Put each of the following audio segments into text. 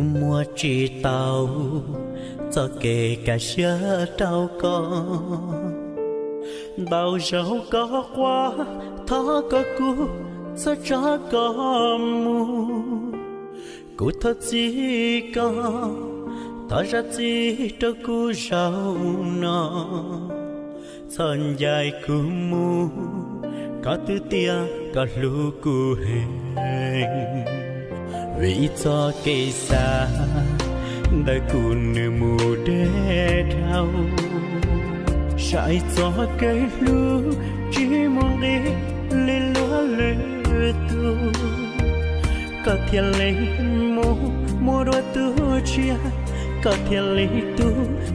Kuv muab tsis tau txoj kev kaj siab rau koj. Ntau zaus koj quaj, thov koj kuj txhob tso koj mus. Kuv thov txim koj, thov zam txim rau kuv zaum no. Txhob ncaim kuv mus, koj twb tias koj hlub kuv heev. Vim txoj kev xav ntawm kuv nws mus deb dhau, saib txoj kev hlub tsis muaj nqis li luag lwm tus. Koj thiaj li mus muaj dua tus tshiab, koj thiaj li tu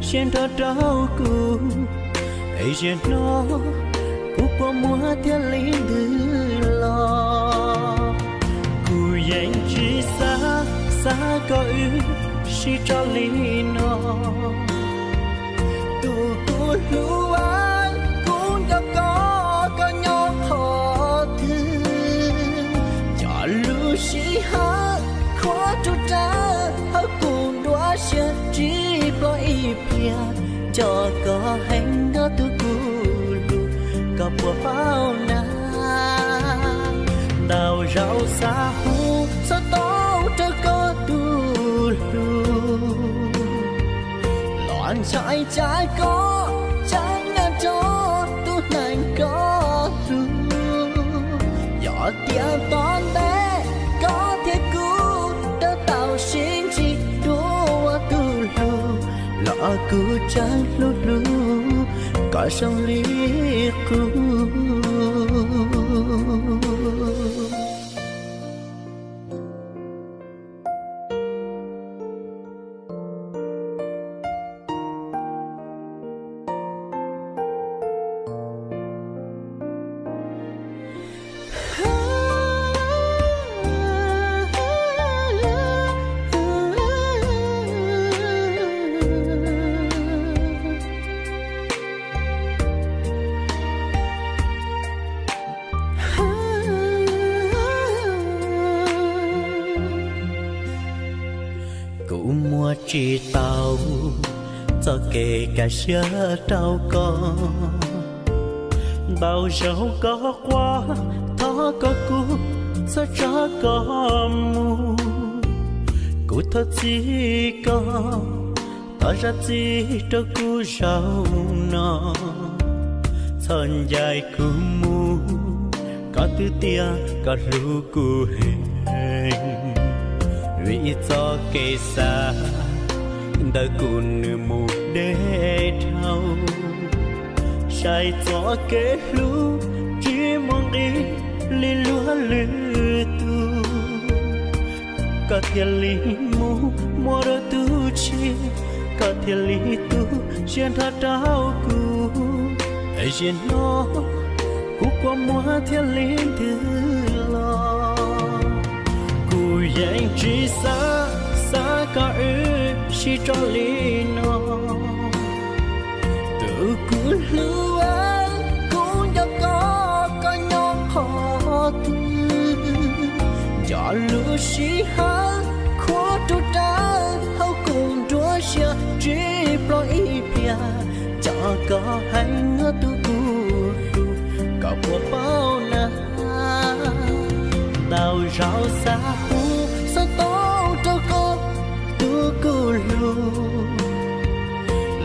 siab nrho rau kuv. Es zaum no kuv kua muag thiaj li ntws los. Kuv yeej tsis xav, xav kom wb sib tso li no. Tus kuv hlub, kuv nco koj, koj nyob qhov twg? Cov lus sij hawm khuav rau rawv hauv kuv nruab siab tsis pom ib pliag. Cov koj heev nyob tus kuv hlub, koj puas paub na? Ntau zaus xav hu xov tooj rau koj tus hlub, los ntshai tsam koj tseem nyob rau tus neeg koj hlub. Yog tias tom ntej koj thiab kuv rov tau sib ntsib dua tus hlub, los kuv tseem hlub hlub koj zoo li qub. Kuv muab tsis tau txoj kev kaj siab rau koj. Ntau zaus koj quaj, thov koj kuj txhob tso koj mus. Kuv thov txim koj, thov zam txim rau kuv zaum no. Txhob ncaim kuv mus, koj twb tias koj hlub kuv heev. Vim txoj kev xav ntawm kuv nws mus deb dhau, saib txoj kev hlub tsis muaj nqis li luag lwm tus. Koj thiaj li mus muaj dua tus tshiab, koj thiaj li tu siab nrho rau kuv. Es zaum no kuv kua muag thiaj li ntws los. Kuv yeej tsis xav, xav kom wb sib tso li no. Tus kuv hlub, kuv nco koj, koj nyob qhov twg? Cov lus sij hawm khuav rau rawv hauv kuv nruab siab tsis pom ib pliag. Cov koj heev nyob tus kuv hlub, koj puas paub na? Ntau zaus xav hu xov tooj rau koj tus kuv hlub,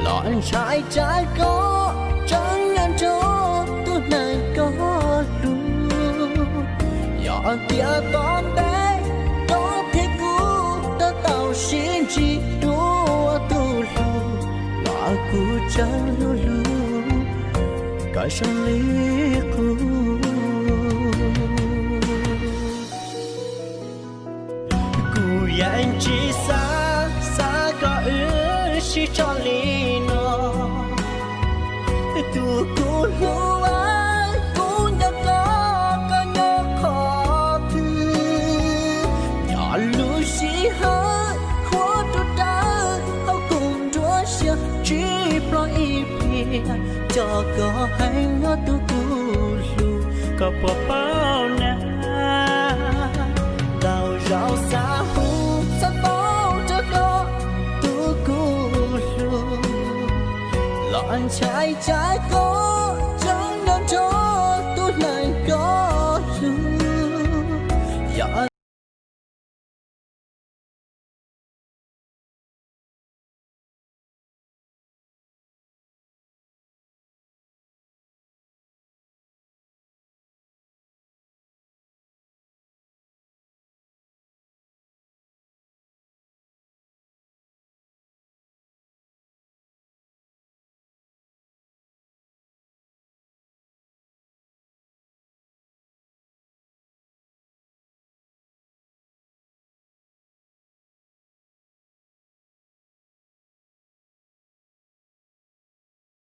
los ntshai tsam koj tseem nyob nrog tus neeg koj hlub. Yog tias tom ntej koj thiab kuv rov tau sib ntsib dua tus hlub, los kuv tseem hlub hlub koj zoo li qub. Kuv yeej tsis xav, xav kom wb sib tso li no. Tus kuv hlub, kuv nco koj, koj nyob qhov twg? Cov lus sij hawm khuav rau rawv hauv kuv nruab siab tsis pom ib pliag. Cov koj heev nyob tus kuv hlub, koj puas paub na? Ntau zaus xav hu xov tooj rau Ntshai tsam koj